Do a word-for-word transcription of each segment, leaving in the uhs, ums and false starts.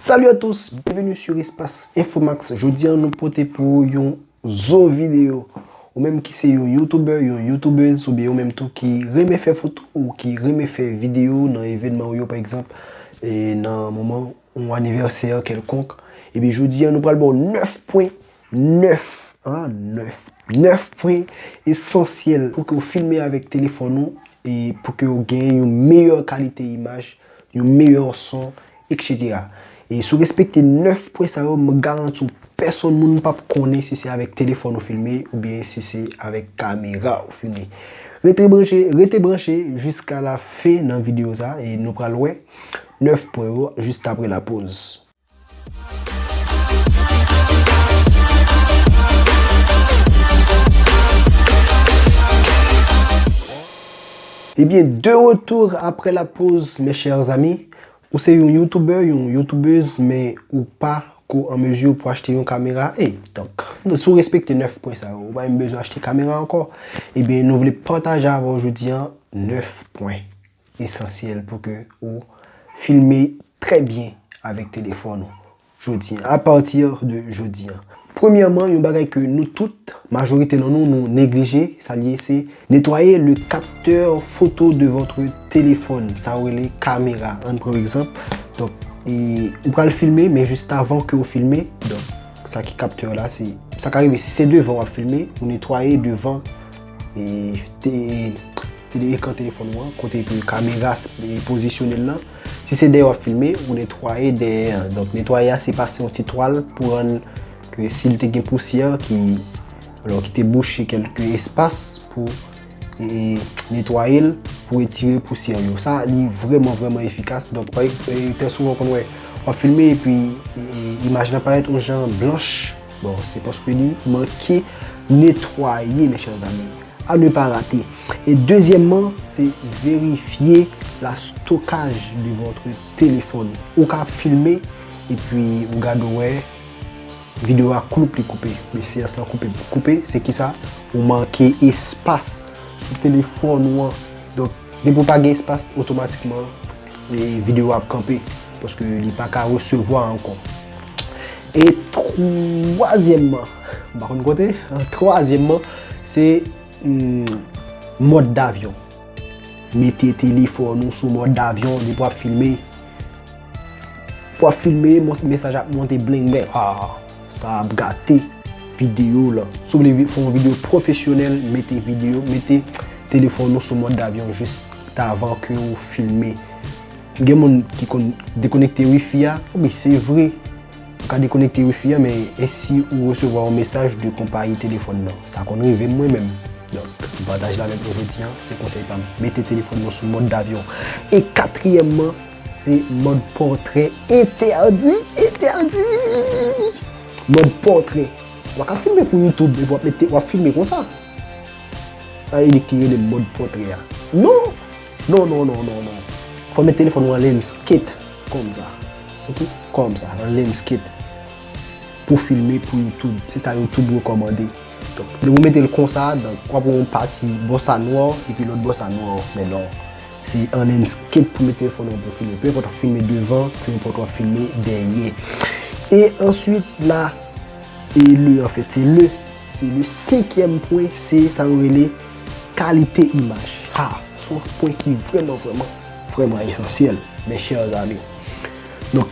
Salut à tous, bienvenue sur Espace Infomax. Jodi a nou pote pou ou yon zo videyo. Ou menm ki se yon YouTuber, yon YouTubeuse, oubyen ou menm tou ki renmen fè foto, ou ki renmen fè videyo nan evènman ou yo, pa egzanp, e nan moman yon anivèsè kèlkonk, ebyen jodi a nou pral ba w nèf pwen nèf, an, nèf, nèf pwen esansyèl pou ke w filme avèk telefòn ou e pou ke w gen yon meyè kalite imaj, yon meyè son, et cetera. E si w respekte nèf pwen sa yo, m garanti w pèsonn moun p ap konnen si se avèk telefòn ou filme oubyen si se avèk kamera ou filme. Rete branche, rete branche jiska la fen nan videyo sa e nou pral wè nèf pwen yo jis apre la poz. Ebyen, de retour après la pause, mes chers amis. Ou se yon YouTuber, yon YouTubeuse, men ou pa ko an mezi pou achte yon kamera. E, donk, si w respekte nèf pwen sa yo, ou pa menm bezwen achte kamera ankò. Ebyen, nou vle pataje avè w jodi a nèf pwen esansyèl pou ke ou filme trè byen avèk telefòn ou jodi a, à partir de jodi a. Premyèman, yon bagay ke nou tout, majorite nan nou, nou neglije, sa l ye, se nettoyer le capteur photo de votre téléphone. Sa yo rele kamera. Ann pran egzanp. Donk, e, ou pral filme, men jis avan ke ou filme, donk, sa ki kaptè la, se, sa ka rive, si se devan w ap filme, ou netwaye devan, e, te, tele ekran telefòn ou an, kote ke kamera s- e pozisyone l lan. Si se dèyè w ap filme, ou netwaye dèyè an. Donk, netwaye a, se pase yon ti twal pou rann ke si l te gen pousyè ki, alò, ki te bouche kèlke espas pou, e, netwaye l, pou retire pousyè yo. Sa, li vrèman, vrèman efikas. Donk, pa egz- e, trè souvan, w konn wè, w ap filme epi, e, imaj lan parèt yon jan blanch. Bon, se paske li manke netwaye, mes chers amis. À ne pas rater. E dezyèmman, se verifye la stockage de votre téléphone. Ou ka filme, epi ou gade, ou wè, videyo a kloup, li koupe. Men seyans lan koupe, koupe, se kisa? Ou manke espas sou telefòn ou an. Donk, depi w pa gen espas, otomatikman, e, videyo a ap kanpe. Paske li pa ka resevwa ankò. E twazyèmman, m pa konn konte, twazyèmman, se, hmm, mòd davyon. Mete telefòn ou sou mòd davyon depi w ap filme. W ap filme, mon- mesaj ap monte bling bling. Ah, sa ap gate videyo lan. Si w vle vi- fè yon videyo pwofesyonèl, mete videyo, mete telefòn ou sou mòd davyon jis avan ke w filme. Gen moun ki konn dekonekte wifi a, wi, se vre. Ou ka dekonekte wifi a, men e si ou resevwa yon mesaj de konpayi telefòn nan? Sa konn rive m mwen menm. Donk, m pataje l avèk nou jodi a, se konsèy pa m. Mete telefòn nou sou mòd davyon. E katriyèmman, se mòd pòtrè entèdi, entèdi! Mòd pòtrè. Ou pa ka filme pou YouTube, epi w ap mete, w ap filme konsa. Sa e li ki rele mòd pòtrè a. Non! Non, non, non, non, non. Fò w met telefòn ou an landscape konsa. Ok? Konsa, an landscape. Pou filme pou YouTube. Se sa YouTube rekòmande. Donk, depi w mete l konsa, donk, w ap wè yon pati bò sa nwa, epi lòt bò sa nwa. Men non. Se an landscape pou met telefòn ou an pou filme. Pe enpòt w ap filme devan, pe enpòt w ap filme dèyè. E answit la, e le, anfèt, se le, se le senkyèm pwen, se sa yo rele kalite imaj. Ha, se yon pwen ki vrèman, vrèman, vrèman esansyèl, mes chers amis. Donk,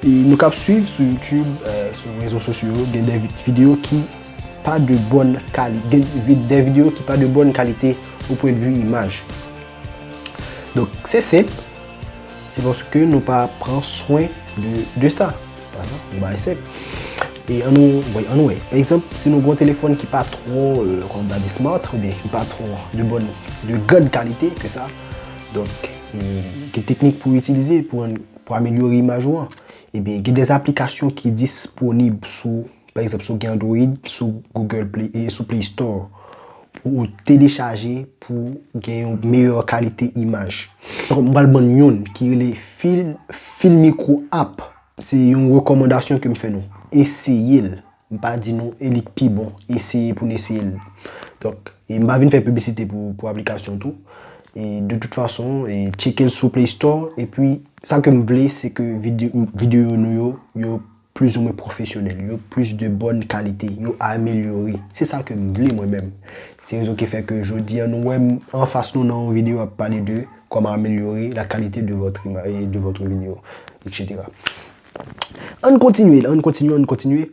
e nou k ap swiv sou YouTube, e, sou rezo sosyo yo, gen de vi- videyo ki pa de bòn kali- gen vi- de videyo ki pa de bòn kalite au point de vue imaj. Donk, se senp, se paske nou pa pran swen de, de sa. Yon bagay senp. E ann nou, wi, ann nou wè. Pa egzanp, si nou gen yon telefòn ki pa twò, e, kòm n ta di smart, oubyen ki pa twò de bòn, de grande qualité que ça, donk, e, gen teknik pou itilize pou rann, pou amelyore imaj ou an. Ebyen, gen de aplikasyon ki disponib sou, pa egzanp, si w gen Android, sou Google Play, e sou Play Store, pou ou telechaje, pou gen yon meyè kalite imaj. Donk, m pral ban n youn ki rele Fil-, Filmico App. Se yon rekòmandasyon ke m fè nou. Eseye l. M pa di nou e li k pi bon. Eseye pou n eseye l. Donk, e m pa vin fè piblisite pou, pou aplikasyon tou. E de tout fason, e tcheke l sou Play Store. Epi, sa ke m vle, se ke vide-, videyo nou yo, yo plizoumwen pwofesyonèl, yo plis de bòn kalite, yo amelyore. Se sa ke m vle mwen menm. Se rezon ki fè ke jodi a nou wè m anfas nou nan yon videyo ap pale de comment améliorer la qualité de votre ima-, de votre vidéo, et cetera. Ann kontinye, ann kontinye, ann kontinye.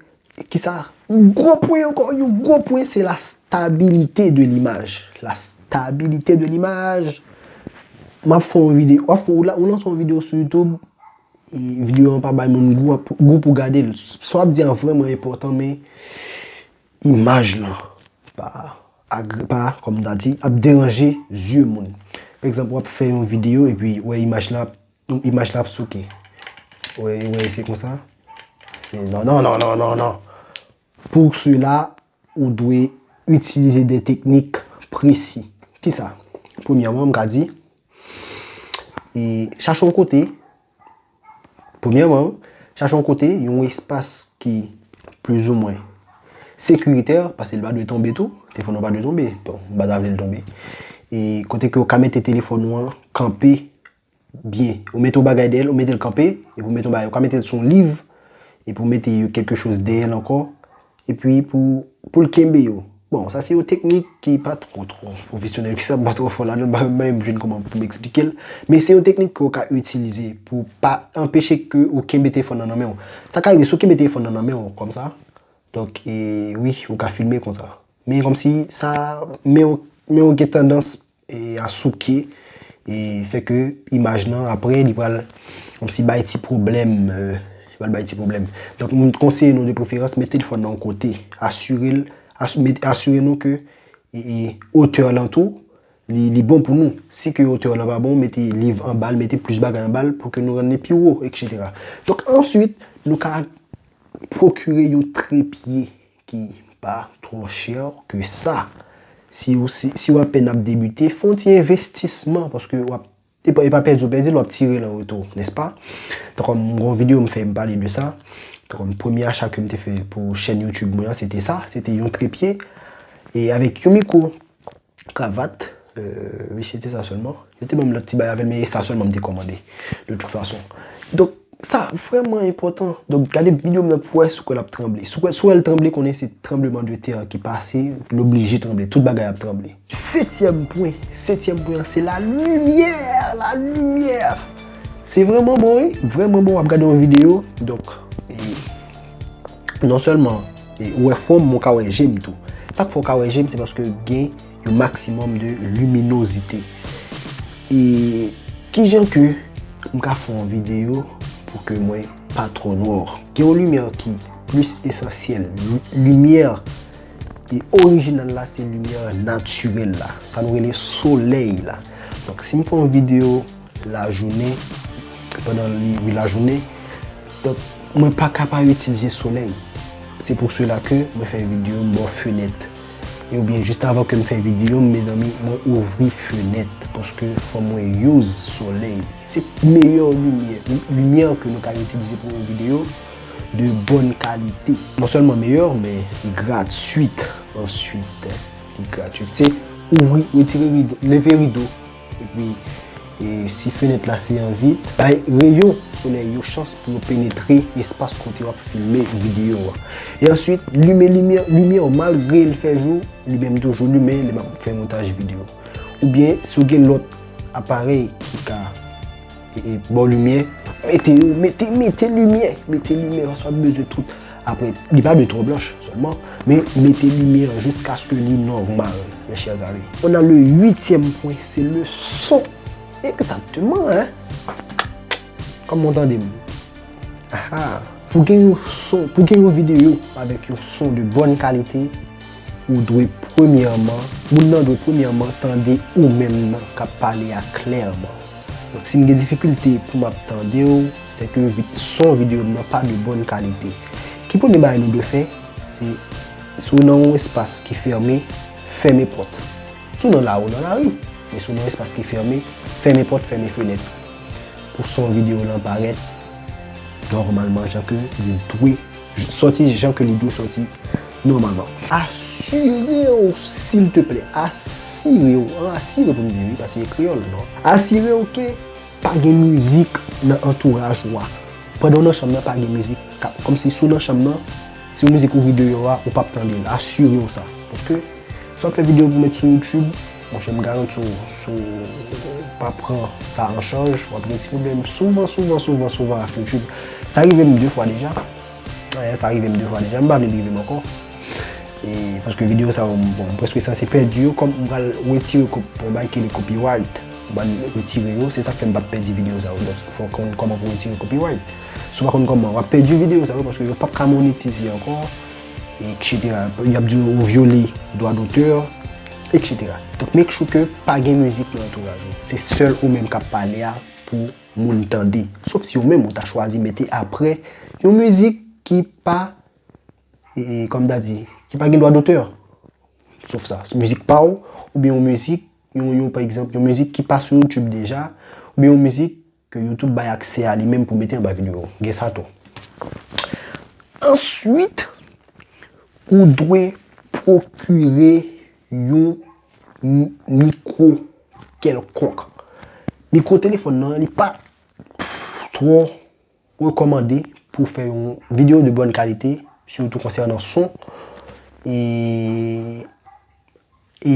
Kisa? Gwo pwen ankò, yon gwo pwen, se la stabilité de l'image. La stabilité de l'image. M ap fè yon videyo, w ap fè, ou la, ou lanse yon videyo sou YouTube, e videyo an pa bay moun gou, gou pou gade l. Sa w ap di an vrèman enpòtan, men imaj lan pa agre-, pa, kòm m ta di, ap deranje zye moun. Pa egzanp, w ap fè yon videyo epi w wè imaj la, imaj la ap souke. Wè, wè, se konsa. Se, non, non, non, non, non, non. Pou sela, ou dwe itilize de teknik presi. Kisa? Premyèman, m ka di, e chache yon kote, premyèman, chache yon kote, yon espas ki plizoumwen sekiritè, paske li pa dwe tonbe tou, telefòn ou pa dwe tonbe, bon, m pa ta vle l tonbe. E kote ke ou ka mete telefòn ou an kanpe byen. Ou mete yon bagay dèyè l, ou mete l kanpe, epi ou mete yon bagay, ou ka mete l sou yon liv, epi ou mete yon kèlke choz dèyè l ankò, epi pou, pou l kenbe yo. Bon, sa se yon teknik ki pa twò, twò pwofesyonèl, ki sa m pa twò fò ladan l, m pa menm jwenn kòman pou m eksplike l. Men se yon teknik ke w ka itilize pou pa anpeche ke ou kenbe telefòn nan nan men w. Sa ka rive, si w kenbe telefòn nan nan men w, kòmsa, donk, e, wi, ou ka filme konsa. Men kòmsi sa, men w, men w gen tandans e, a souke, e fè ke imaj lan, apre, li pral kòmsi bay ti pwoblèm, e, li pral bay ti pwoblèm. Donk, m konseye nou de preferans, met telefòn nan yon kote, asire l, as-, met, asire nou ke, e, e, otè lan tou, li, li bon pou nou. Si ke otè lan pa bon, mete liv anba l, mete plis bagay anba l pou ke nou rann li pi wo, et cetera. Donk, answit, nou ka pwokire yon trepye ki pa twò chè ke sa. Si w, si, si w apèn ap debite, fè yon ti envestisman, paske w ap, e pa, e pa pèdi w pèdi l, w ap tire l an retou, nèspa? Tankou m gon videyo m fè, m pale de sa. Tankou premye acha ke m te fè pou chèn YouTube mwen an, se te sa, se te yon trepye, e avèk yon mikwo, kravat, e, wi, se te sa sèlman. Yo te ban m lòt ti bagay avè l, men e sa sèlman m te kòmande, de tout fason. Donk, sa vrèman enpòtan. Donk, gade videyo m nan pou wè si w kwè l ap tranble. Si w kwè, si w wè l tranble, konnen se tranbleman de tè ki pase, l oblije tranble. Tout bagay ap tranble. Setyèm pwen, setyèm pwen an, se la limyè, la limyè. Se vrèman bon, wi. Vrèman bon, w ap gade yon videyo. Donk, e, non sèlman, e, ou wè fwon m, men w ka wè je m tou. Sa k fè w ka wè je m, se paske gen yon maksimòm de liminozite. E kijan ke m ka fè yon videyo pou ke mwen pa twò nwa? Gen yon limyè ki plis esansyèl. Li-, limyè e orijinal la, se limyè natirèl la. Sa nou rele solèy la. Donk, si m fè yon videyo lajounen, pandan li, wi, lajounen, donk, mwen pa ka pa itilize solèy. Se pou sela ke mwen fè videyo m bò fenèt. E oubyen, jis avan ke m fè videyo m, mezanmi, mwen ouvri fenèt, paske fò mwen use solèy. Se meyè limyè, limyè ke nou ka itilize pou yon videyo de bòn kalite. Non sèlman meyè, men li gratwit answit. Li gratwit. Se ouvri, retire rido, leve rido. Epi, e, si fenèt la se an vit, bay reyon solèy yo chans pou yo penetre espas kote w ap filme videyo a. E answit, limen limyè, limyè w, malgre l fè jou, li menm toujou limen lè m ap fè montaj videyo. Oubyen, si w gen lòt aparèy ki ka e, e, ba w limyè, mete yo, mete, mete limyè, mete limyè, paske w ap bezwen tout. Apre, li pa dwe twò blanch sèlman, men mete limyè an jiskaske li nòmal, mes chers amis. On a le huitième point, c'est le son. Exactement, hein? Kòman w tande m? Aha. Pou gen yon son, pou gen yon videyo avèk yon son de bòn kalite, ou dwe premyèman, moun nan dwe premyèman tande ou menm nan k ap pale a klèman. Donk, si m gen difikilte pou m ap tande w, se ke vi-, son videyo m nan pa de bòn kalite. Ki premye bagay nou dwe fè? Se, si w nan yon espas ki fèmen, fèmen pòt. Si w nan lari, w nan lari. Men si w nan yon espas ki fèmen, fèmen pòt, fèmen fenèt. Pou son videyo lan parèt nòmalman, jan ke li dwe sòti, jan ke li dwe sòti nòmalman. Asire Asire w, silteplè, asire w, an asire pou m di wi, paske e kreyòl, non? Asire w ke pa gen mizik nan antouraj ou a. Pandan w nan chanm nan, pa gen mizik k ap, kòmsi si w nan chanm nan, si yon mizik ouvri deyò a, ou p ap tande l. Asire w sa. Paske si w ap fè videyo pou w met sou YouTube, monchè, m garanti w, si w pa pran sa an chaj, w ap gen ti pwoblèm souvan, souvan, souvan, souvan ak YouTube. Sa rive m de fwa deja. Sa rive m de fwa deja. M pa vle l rive m ankò. E, paske videyo sa yo, bon, m prèske sanse pèdi yo, kòm m pral retire kòp, yon bagay ki rele copyright. M pral retire yo, se sa k fè m p ap pèdi videyo sa yo. Donk, fò w konn kòman pou w retire copyright. Si w pa konn kòman, w ap pèdi videyo sa yo, paske yo p ap ka monetize ankò, etsetera. Y ap di w ou vyole dwa dotè, etsetera. Donk, make sure ke pa gen mizik nan antouraj ou. Se sèl ou menm k ap pale a pou moun tande. Sof si ou menm ou ta chwazi mete apre yon mizik ki pa, e, e, kòm ta di, ki pa gen dwa dotè. Sof sa, se mizik pa w, oubyen yon mizik, yon, yon, pa egzanp, yon mizik ki pa sou YouTube deja, oubyen yon mizik ke YouTube bay aksè a li menm pou mete anba videyo. Gen sa tou. Answit, ou dwe pwokire yon m-, mikwo kèlkonk. Mikwo telefòn nan, li pa twò rekòmande pou fè yon videyo de bòn kalite, sitou konsènan son, e, e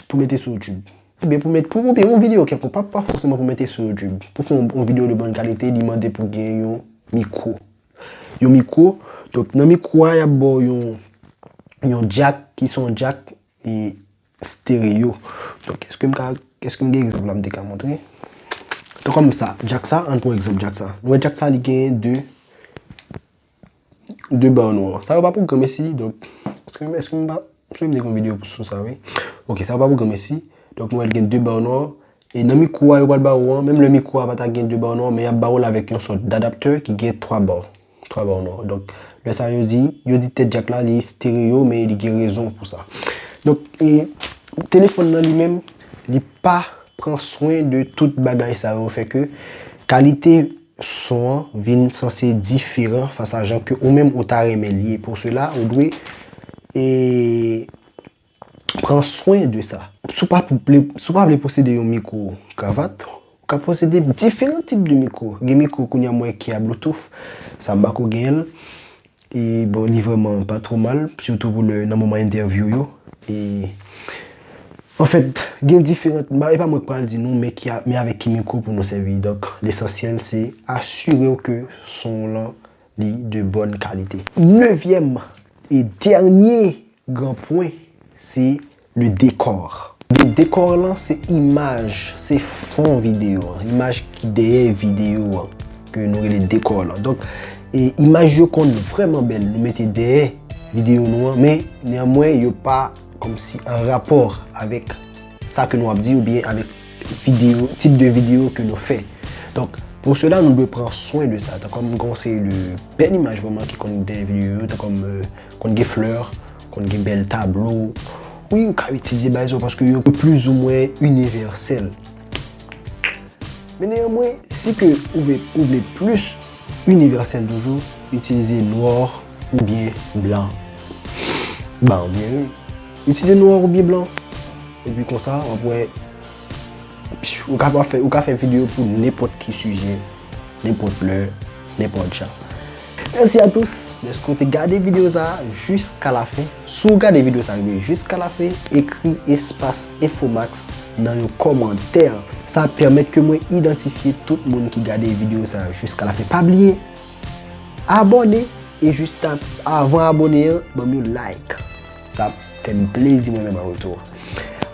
pou mete sou YouTube. Oubyen pou met, pou, oubyen yon videyo kèlkonk, pa, pa fòseman pou mete sou YouTube. Pou fè yon, yon videyo de bòn kalite, li mande pou gen yon mikwo. Yon mikwo. Donk, nan mikwo a, y ap ba w yon, yon jack ki se yon jack, e, stereo. Donk, èske m ka, èske m gen egzanp la m te ka montre? Tan kòm sa, jack sa, ann pran egzanp jack sa. Nou wè jack sa, li gen de, de ba nwa. Sa yo pa pou granmesi, donk, èske, èske m pa, m sonje m te gen yon videyo sou sa, wi. Ok, sa yo pa pou granmesi. Donk, nou wè l gen de ba nwa. E nan mikwo a, yo pral ba ou an, menm lè mikwo a pa ta gen de ba nwa, men y ap ba ou l avèk yon sòt d'adaptè ki gen twa ba. Twa ba nwa. Donk, lè sa yo di, yo di tèt jack la, li stereo, men li gen rezon pou sa. Donk, e, telefòn nan li menm, li pa pran swen de tout bagay sa yo, fè ke kalite son an vin sanse diferan fas a jan ke ou menm ou ta renmen l ye. Pou sela, ou dwe, e, pran swen de sa. Si w pa vle, si w pa vle posede yon mikwo kravat, ou ka posede diferan tip de mikwo. Gen mikwo kounye a m wè ki a Bluetooth, sa m pako genyen l. E bon, li vrèman pa twò mal, sitou pou lè nan moman entèvyou yo. E anfèt, gen diferan, e pa mwen k pral di nou, men ki a, men avèk ki mikwo pou nou sèvi. Donk, lesansyèl se asire w ke son w lan li de bòn kalite. Nevyèm e dènye gran pwen, se le dekò. Le dekò lan, se imaj, se fon videyo an, imaj ki dèyè videyo an, ke nou rele dekò lan. Donk, e, imaj yo konn vrèman bèl, nou mete dèyè videyo nou an, men, neyanmwen, yo pa kòmsi an rapò avèk sa ke nou ap di oubyen avèk videyo, tip de videyo ke nou fè. Donk, pou sela, nou dwe pran swen de sa. Tan kòm gen yon seri de bèl imaj vrèman ki konn dèyè videyo yo, tan kòm, e, konn gen flè, konn gen bèl tablo. Wi, ou ka itilize bagay sa yo paske yo plizoumwen inivèsèl. Men neyanmwen, si ke ou vle, ou vle plis inivèsèl toujou, itilize nwa oubyen blan. Ba oubyen, itilize nwa oubyen blan. Epi konsa, w ap wè, ou ka fè, ou ka fè videyo pou nenpòt ki sijè, nenpòt lè, nenpòt jan. Mèsi a tous dèske w te gade videyo sa a jiska la fen. Si w gade videyo sa a rive jiska la fen, ekri espas Infomax nan yon kòmantè. Sa ap pèmèt ke mwen idantifye tout moun ki gade videyo sa a jiska la fen. Pa bliye, abòne e jis ap, avan abòne an, ban m yon like. Sa ap fè m plezi mwen menm an retou.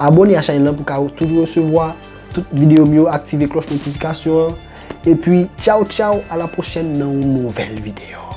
Abòne a chanèl lan pou w ka toujou resevwa tout videyo m yo, aktive klòch notifikasyon an. Epi, tchaw, tchaw, a la pwochèn nan yon nouvèl videyo.